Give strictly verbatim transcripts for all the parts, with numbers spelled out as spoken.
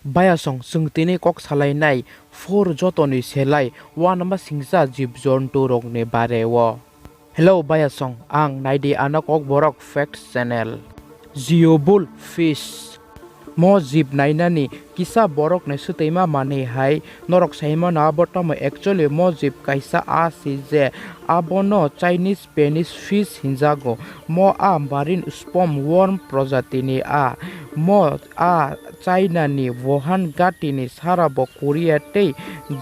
Bayasong, chwng tini kok salainai four jotoni selai uanama singcha jib jontu rokni bare o. Hello bayasong, ang naidi ano kokborok facts channel. Geobull fish. Mo jib nainani kisa borokni swtwima manwi hai norok saimano abo tamo, actually mo jib kaisa a si je abono Chinese penis fish hinjago. Mo a marine sperm worm projatini a. Mo a China ni Wuhan gati ni sara bo Korea tei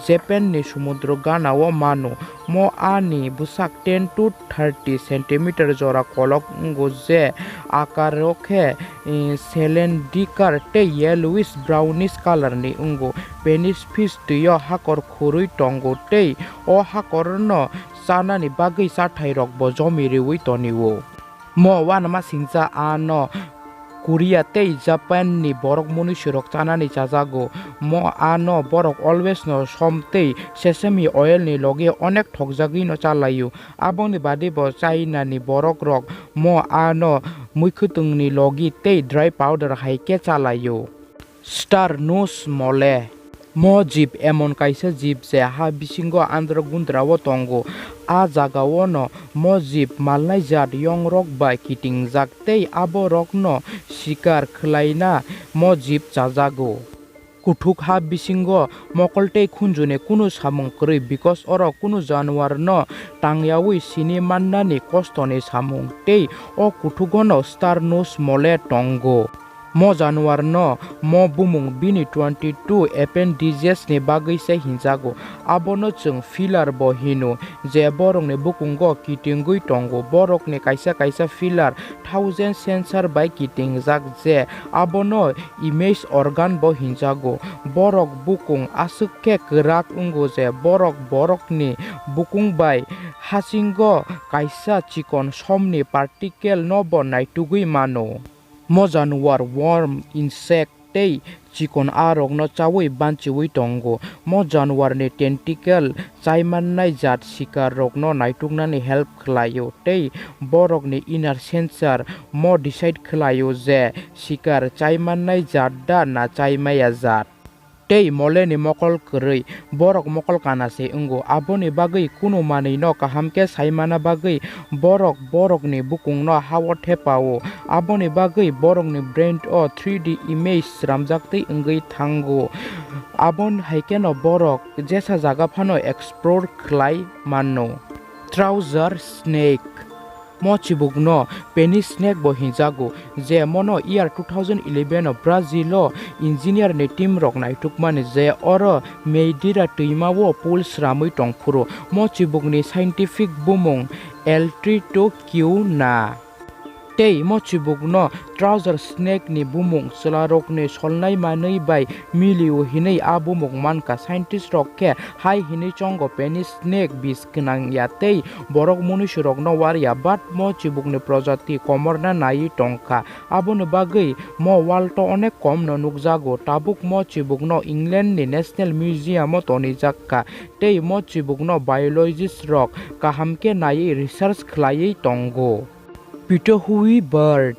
Japan ni sumundro gana o mano. Mo a ni bwsak ten to thirty centimeter jora kolok wngo je akar o khe, eh, cylindrical tei yellowish brownish colour ni wngo. Penis fish twi o hakor khurui tongo tei o hakor no chanani bagwi chathai rok bo jomi riui toni o. Mo uanama singcha ano Korea tei Japan ni borok munuisurok chanani chajago. Mo ano borok always no som tei sesame oil ni logi onek thokjagwi no chalaio. Aboni badi bo China ni borok rok mo ano muikhwtwng ni logi tei dry powder hai khe chalaio. Star nose mole. Mo jib emon kaisa jib je ha bisingo andro gundra o tongo. A jaga o no mo jib malnai jat yong rok bai kitingjak tei abo rok no sikar khwlaina mo jib chajago. Kuthuk ha bisingo mokol tei khunju ni kunu samung kwrwi, because oro kunu januar no tangyaui sini mannani kosto ni samung tei o kuthugo no star nose mole tongo. Mo januar no mo bumung bini twenty two appendages ni bagwi se hinjago. Abono chwng filler bo hino, je borokni bukungo kitingwi tongo. Borokni kaisa kaisa filler thousand sensor bai kitingjak, je abono image organ bo hinjago. Borok bukung aswk khe kwrak wngo je borok borokni bukung bai hasingo kaisa chikon somni particle no bo naitugwi mano. Mo januar worm, insect tei chikon a rokno chaui banchiui tongo. Mo januar ni tentacle chaimannai jat sikar rokno naituknani help khlaio tei borokni inner sensor mo decide khlaio je sikar chaimannai jat da na chaimaya jat. Tei mole ni mokol kwrwi, borok mokol kana se wngo, aboni bagwi kunu manwi no kaham khe saimana bagwi borok borokni bukung no hao thepao. Aboni bagwi borokni brain o three D image sramjaktwi wngwi thango. Aboni hai kheno borok jesa jaga phano explore khlai mano. Trouser snake. Mo chibukno penis snake bo hinjago, je mono year two thousand eleven o Brazil o engineer ni team rok naitukmani, je oro Madeira twima o pool sramwi tongphuru. Mo chibukni scientific bumung L three two Q na. Tei mo chibukno trouser snake ni bumung chwlarokni solnai manwi bai milio hinwi a bumung mankha. Scientist rok khe hai hinwi chongo penis snake bis gwnang ya tei borok munuisurokno war ya, but mo chibukni projati komorna naiwi tongkha. Aboni bagwi mo world o onek komno nukjago. Tabuk mo chibukno England ni National Museum o tonijakha tei mo chibukno biologist rok kaham khe naiwi research khlaiwi tongo. Pitohui bird.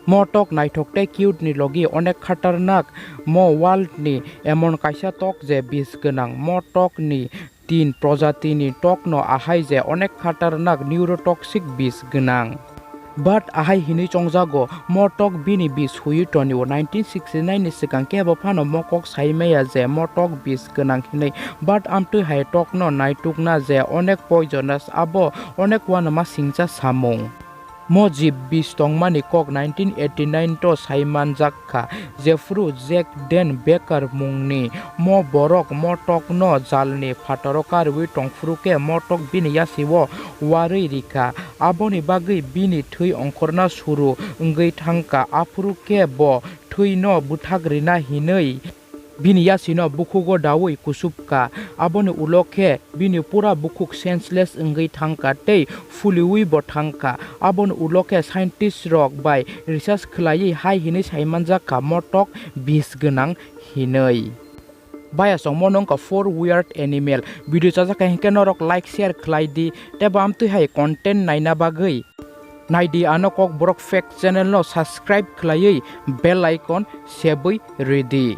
Mo tok naithok tei cute ni logi onek khatarnak. Mo world ni emon kaisa tok je bis gwnang. Mo tok ni tin projati ni tok no ahai je onek khatarnak neurotoxic bis gwnang. But ahai hinwi chongjago, mo tok bini bis huiwi tonio. Nineteen sixty nine ni swkang kebo phano mo kok sai maya je mo tok bis gwnang hinwi. But amtwi hai tok no naitukna je onek poisonous, abo onek uanama singcha samung. Mo jib bis tongmani kok nineteen eighty nine to sai manjak kha, jephru Jack Dan Baker mungni mo borok mo tokno jalni phataro karwi tongphuru khe mo tok bini yasio warwi rikha. Aboni bagwi bini thwi ongkhorna suru wngwi thangkha, aphuru khe bo thwino bwthak rina hinwi bini yasino bukhugo daui kusupkha. Aboni ulo khe bini pura bukhuk senseless wngwi thangkha tei phuliui bo thangkha. Aboni ulo khe scientist rok bai research khlaiwi hai hinwi saimanjak kha, motok bis gwnang hinwi. Bayasongmo nongkha four weird animal. Video chajak kha hinkhe norok like share khlai di tei bo amtwi hai content naina bagwi. Naidi ano Kokborok Fact channel no subscribe khlaiwi bell icon sebwi ridi.